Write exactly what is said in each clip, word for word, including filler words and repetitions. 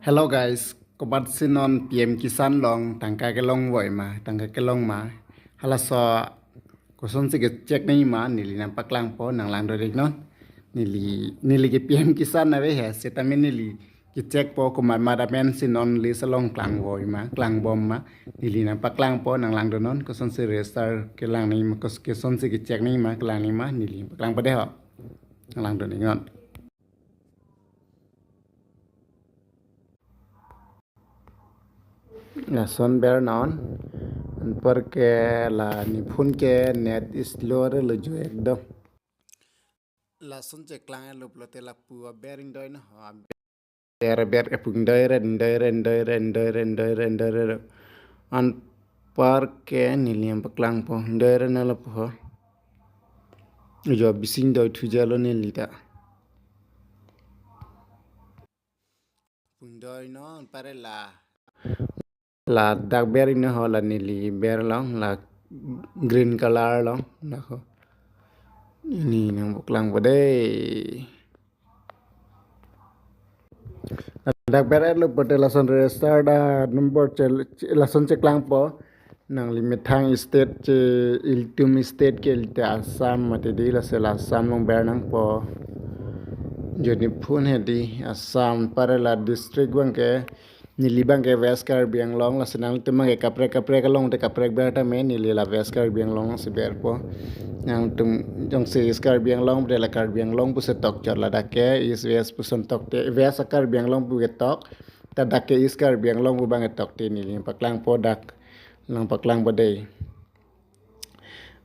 Hello guys, komatsi non P M Kisan along tangka kelongvoi ma, tangka kelong ma? Halaso kosonsi kechek nangji ma, neli nangpaklangpo, nanglangdun iknon. Neli, neli ke P M Kisan ave he, setame neli kechekpo komat mat amensi non list along klangvoi ma, klangbom ma, neli nangpaklangpo, nanglangdunnon, kosonsi register kelang nangji ma, kos-, kosonsi kechek nangji ma, kelang nangji ma, neli paklangpo dei ho. Nanglangdun iknon. Lason bernon, anparke la ne phone ke net slow lo jo ekdom. Lason cheklang lo pulote lapu aber ingdoinon ho, aber, aber, epung doire, doire, doire, doire, doire, doire. Anparke neli nangpaklangpo, doire na lapu ho. Jo bising doi thujalo neli ta. Pung doinon, anpare la. Ladak ber ingno ho, la neli ber along, la green color along, nako. Neli nangpaklangpo dei. Ladak ber-et lo pulote lason register da number che-, che-, lason cheklangpo. Nangli methang state che, ilitum state ke ilite Assam mati dei, lasi la Assam along ber nangpo. Jo ne phone he dei, Assam, anpare la district abangke, neli abangke West Karbi Anglong, lasi nanglitum abangke kaprek kaprek along te kaprek ber tame, neli la West Karbi Anglong si berpo. Nangtum jongsi East Karbi Anglong, bre la Karbi Anglong pusi tokchot, ladak ke East West puson tokte, West a Karbi Anglong pu ketok, ta dak ke East Karbi Anglong pu abang ketok te, neli paklangpo, dak nangpaklangpo dei.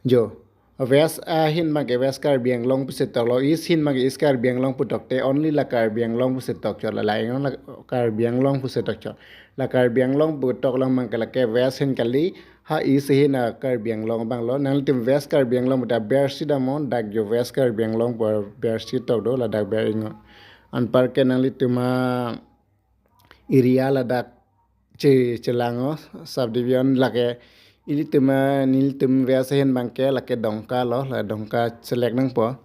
Jo, West ahin abangke West Karbi Anglong pusi toklo, East ahin abangke East Karbi Anglong pu tokte, only la Karbi Anglong pusi tokchot, la, la ingnon, la Karbi Anglong pusi tokchot. La Karbi Anglong pu tok along abangke lake West ahin kali, ha East ahin a Karbi Anglong abang lo. Nanglitum West Karbi Anglong puta bersi damnon, dak jo West Karbi Anglong pu bersi tok do, ladak ber ingnon. Anparke nanglitum a area ladak che, chelang o, subdivision lake, ilitum a, nelitum West ahin abangke lake Dongka lo, la Dongka select nangpo.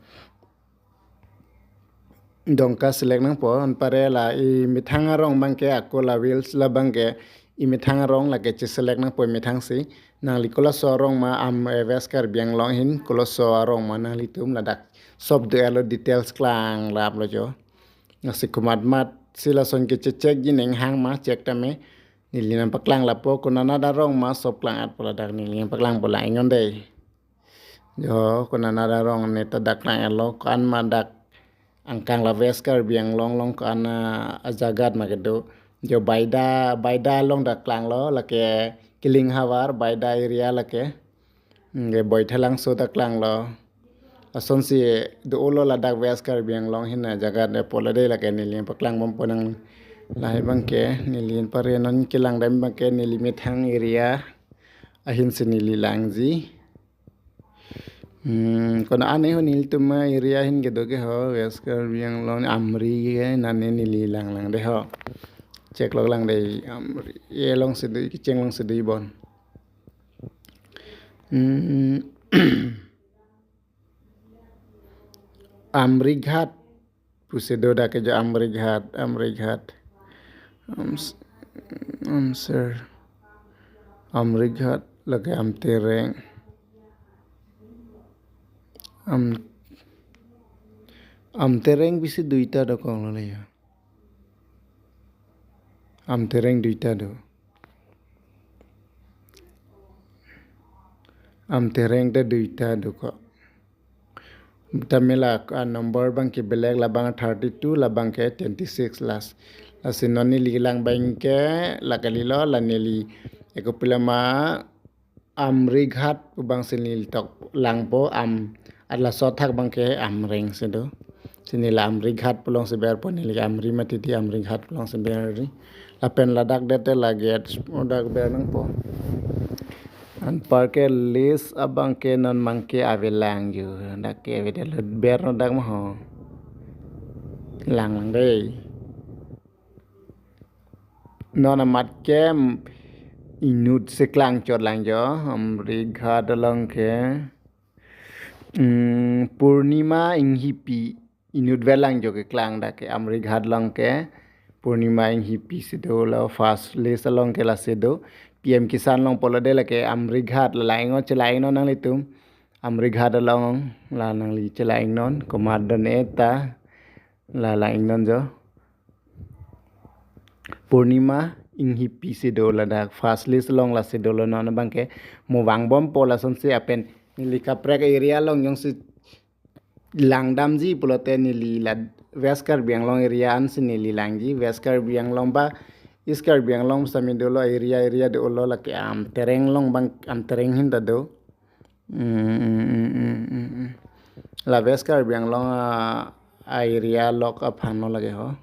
Dongka select nangpo, anpare la imethang arong abangke, ako la wheels la abangke, imethang arong lake che select nangpo, imethang si. Nangli kolaso arong ma, am, eh, West Karbi Anglong ahin kolaso arong ma, nanglitum ladak sob do-etlo, details klanglaplo jo. Lasi komat matsi lason ke che-check ji nang hang ma, check tame. Neli nangpaklang lapo, konat arong ma sob klang-etpo, ladak neli nangpaklangpo, la ingnon dei. Jo, konat arong ne ta dak klang-etlo, ko-an ma dak angkang la West Karbi Anglong along ko-an a, ajagat ma kedo. Jo Baida, Baida along dak klanglo, lake Kiling Havar, Baida area lake. Hmm, ke Baithalangso dak klanglo. Lasonsi do-olo ladak West Karbi Anglong ahin ajagat ne pulo dei, lake neli paklangbompo nang, lahai abangke, neli anpare non kelang dam abangke, neli methang area ahinsi neli langji. Hmm, konat ane ho nelitum a area ahin kedo ke ho, West Karbi Anglong Amri ke nane neli langlang dei ho. Check lok lang dei Amri. Ye alongsi do, kecheng alongsi do bon. Hmm. Amrighat pusi do dak ke jo, Amrighat, Amrighat. Am-, Amsar. Amrighat lake Amtereng. Am-, Amtereng pusi duita dokoklo le ya. Amtereng duita do. Amtereng ta duita dokok. Tame la, ah, number abangke belek, labang thirty-two, labangke twenty-six las. Lasi non neli lang abangke la kalilo, la neli eko pilama Amrighat pu abangsi neli tok langpo, am, atla sothak abangke Amreng si do. Si neli Amrighat pu alongsi berpo, neli Amri mati dei, Amrighat pu alongsi ber dei. Lapen ladak det te la gate, o dak ber nangpo. Anparke list abangke non abangke avelang jo. Dak ke ave det lo, bernon dak ma ho. Langlang dei. Non amat ke inut si klangchot lang jo, Amrighat along ke. Hmm, Purnima Inghipi inut velang jo keklang dak ke Amrighat along ke. Purnima Inghipi si dolo, first list along ke lasi do. P M Kisan along pulo de lake Amrighat, la la-ingnon, chela-ingnon nanglitum. Amrighat along la nangli chela-ingnon, komat don eta, la la-ingnon jo. Purnima Inghipi si do ladak, first list along lasi dolo, non abangke mo vangbompo lasonsi. Lapen neli kaprek area along jongsi langdamji pulote neli la West Karbi Anglong area ansi neli langji. West Karbi Anglong ba East Karbi Anglong sami dolo, area area dolo, lake Amtereng along abang, Amtereng ahin ta do. Mm, mm, mm, mm, mm, mm. La West Karbi Anglong a, a area lok aphan lo lake ho.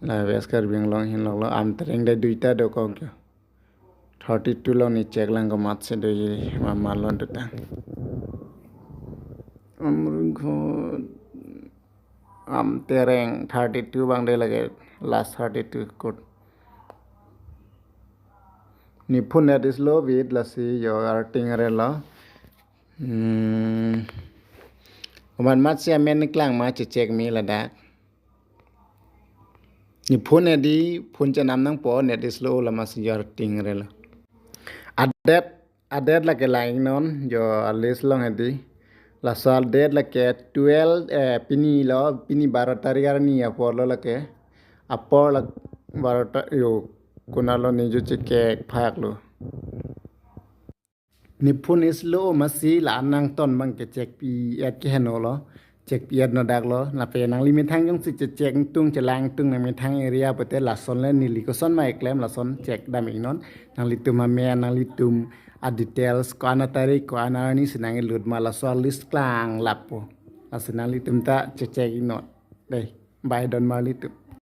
La West Karbi Anglong ahin loklo, Amtereng ta duita dokok jo. Thirty-two along ne check lang komatsi do, ye mama lo dutang. Amrighat, Amtereng, thirty-two abang de lake, last thirty-two kot. Nephi net slow, wait, lasi jo arting relo. Hmm. Komat matsi amen keklang ma, checheck me ladak. Nephi net di phone chenam nangpo, net slow, la masi jo arting relo. Adet, adet lake la-ingnon jo, a list along hedi. Laso adet lake twelve, eh, pini lo, pini baro tarik arni apor lo lake. Apor la baro ta, yo, konatlo ne jo chekek phak lo. Nephi net slow masi la nangton abangke check pi-et ke henolo. Check pi-et no dak lo. Lapen nangli methang jongsi checheck ingtung, chelang ingtung nangmethang area pulote, lason le neli koson ma keklem, lason check dam-ingnon. Nanglitum amen, nanglitum a details, ko-an atarik, ko-an arni si nangkelut ma, laso a list klang lapo. Lasi nanglitum ta checheck-ingnon. Dei, bye don marlitum.